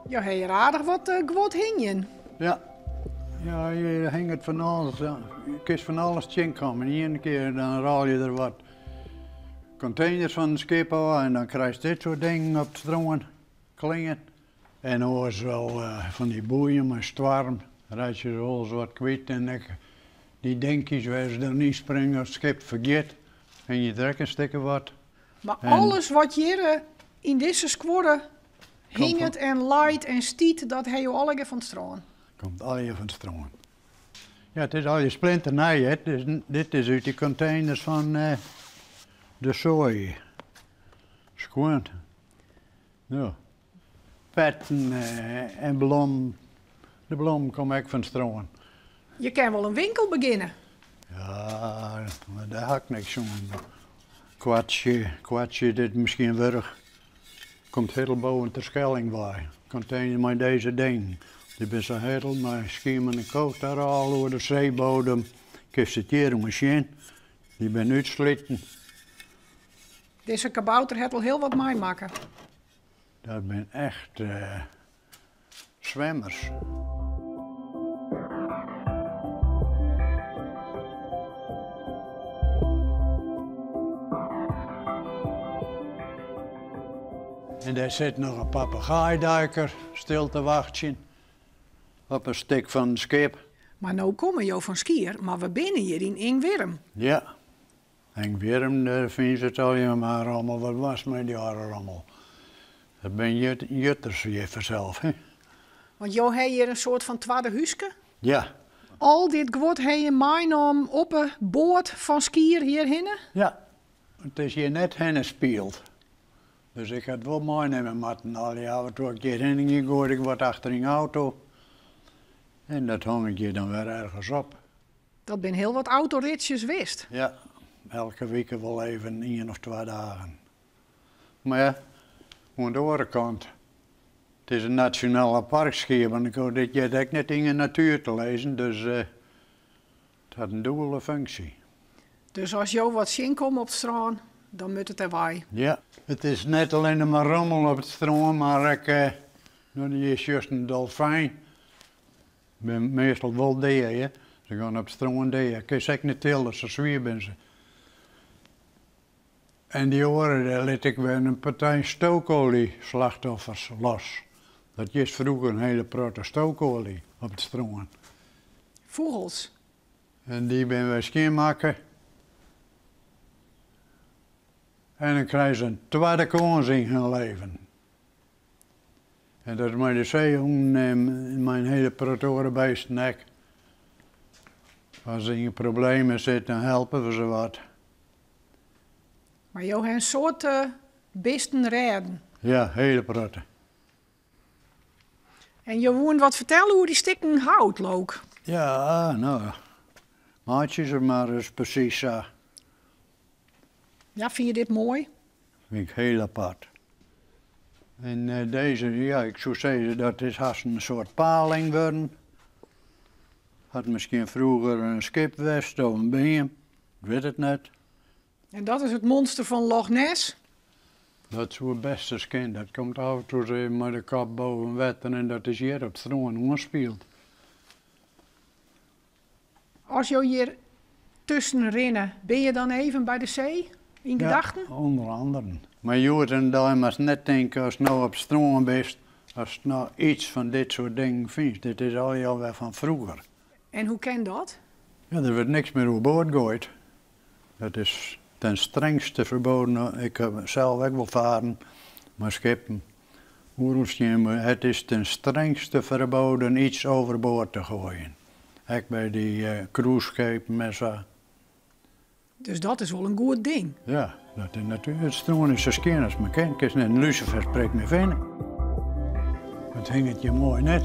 Jo ha hjir aardich wat guod hingjen. Ja, ja hjir hinget fan alles. Je kinst fan alles tsjinkomme. De iene kear dan rôlje der wat konteners fan it skip ôf en dan krijst dit soart dingen op it strân klean. En oars wel fan dy boeien mei stoarm reitsje se wolris wat kwyt en ek dy dinkjes wêr se dan ynspringe as it skip fergiet, hingje der ek in stikke wat. Mar alles wat hjir yn dizze skuorre hinget en leit en stiet, dat ha jo allegear fan it strân? Komt allegear fan it strân. Ja, it is allegear splinternij, hè. Dit is út dy konteners fan de soai. Skoan. Ja. Petten en blommen. De blommen komme ek fan it strân. Je kin wol in winkel begjinne. Ja, mar dêr ha ik niks oan. Kwartsje, kwartsje dit miskien wurdich. Komt hiel boven Terschelling wei. Kontener mei dizze dingen. Dy binne sa hiel mei Schiermonnikoog daar al oer de seebodem. Kinst it hjir oan sjen. Dy binne útsliten. Dizze kabouter hat al hiel wat meimakke. Dat binne echt swimmers. En dêr sit noch in papegaaiduiker stil te wachtsjen op in stik fan in skip. Mar no komme jo fan Skier, mar we binne hjir yn Ingwierrum. Ja. Ingwierrum, dêr fine se it allegear mar rommel. Wat was mei dy âlde rommel? Dat binne jutters hjir fansels, hè? Want jo ha hjir in soart fan twadde húske? Ja. Al dit guod ha je meinommen op 'e boat fan Skier hjirhinne? Ja, it is hjir net hinne spield. Dus ik ha it wol meinimme moatten. Al toen ik hjirhinne gie, goaide ik wat achter yn 'e auto. En dat hong ik hjir dan wer ergens op. Dat binne hiel wat autoritsjes west. Ja, elke wike wol even ien of twa dagen. Mar ja, oan de oare kant, it is in nasjonale park Skier, want ik hoech dit hjir ek net yn de natuer te lizzen, dus it hat in dûbele funksje. Dus as jo wat tsjinkomme op it strân, dan moat it derwei? Ja, it is net allinne mar rommel op it strân, mar ek, no, hjir sjochst in dolfijn. Binne meastal wol dea, hear. Se gean op it strân dea. Kinst se ek net tille, sa swier binne se. En dy oare, dêr lit ik wer in partij stookolie-slachtoffers los. Dat is froeger in hiele protte stookolie op it strân. Fûgels. En dy binne wer skjinmakke. En dan krije se in twadde kâns yn hun leven. En dat is mei de seehûnen en mei in hiele protte oare bisten ek. As se yn problemen sitte, dan helpe we se wat. Mar jo ha in soad bisten rêden? Ja, hiele protte. En jo woenen wat fertelle oer dy stikken hout, leau 'k? Ja, no, meitsje se mar ris presys sa. Ja, fine je dit moai? Fyn ik hiel apart. En dizze, ja, ik soe sizze dat is hast in soart paling wurden. Hat miskien froeger in skip west of in beam, ik wit it net. En dat is it monster fan Loch Ness? Dat soe bêst ris kinne. Dat komt ôf en toe ris even mei de kop boven wetter en dat is hjir op it strân oanspield. As jo hjir tusken rinne, binne je dan even by de see yn gedachten? Ja, ûnder anderen. Mar hjoed en dei moatst net tinke ast no op it strân bist, ast no iets fan dit soart dingen fynst. Dit is allegear wer fan froeger. En hoe kin dat? Ja, der wurdt niks mear oerboard goaid. Dat is ten strengste verboden. Ik ha sels ek wol faren mei skippen. Oeral stean, het is ten strengste verboden iets overboord te gooien. Ek by dy cruiseskippen en sa. Dus dat is wol in goed ding. Ja, dat is natuerlik. It strân is sa skjin as mar kin. Kinst net in lusifersprik mear fine. It hinget hjir moai net.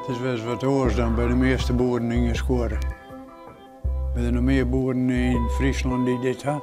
It is wer ris wat oars dan by de measte boeren yn 'e skuorre. Binne der noch mear boeren yn Fryslân dy't dit ha?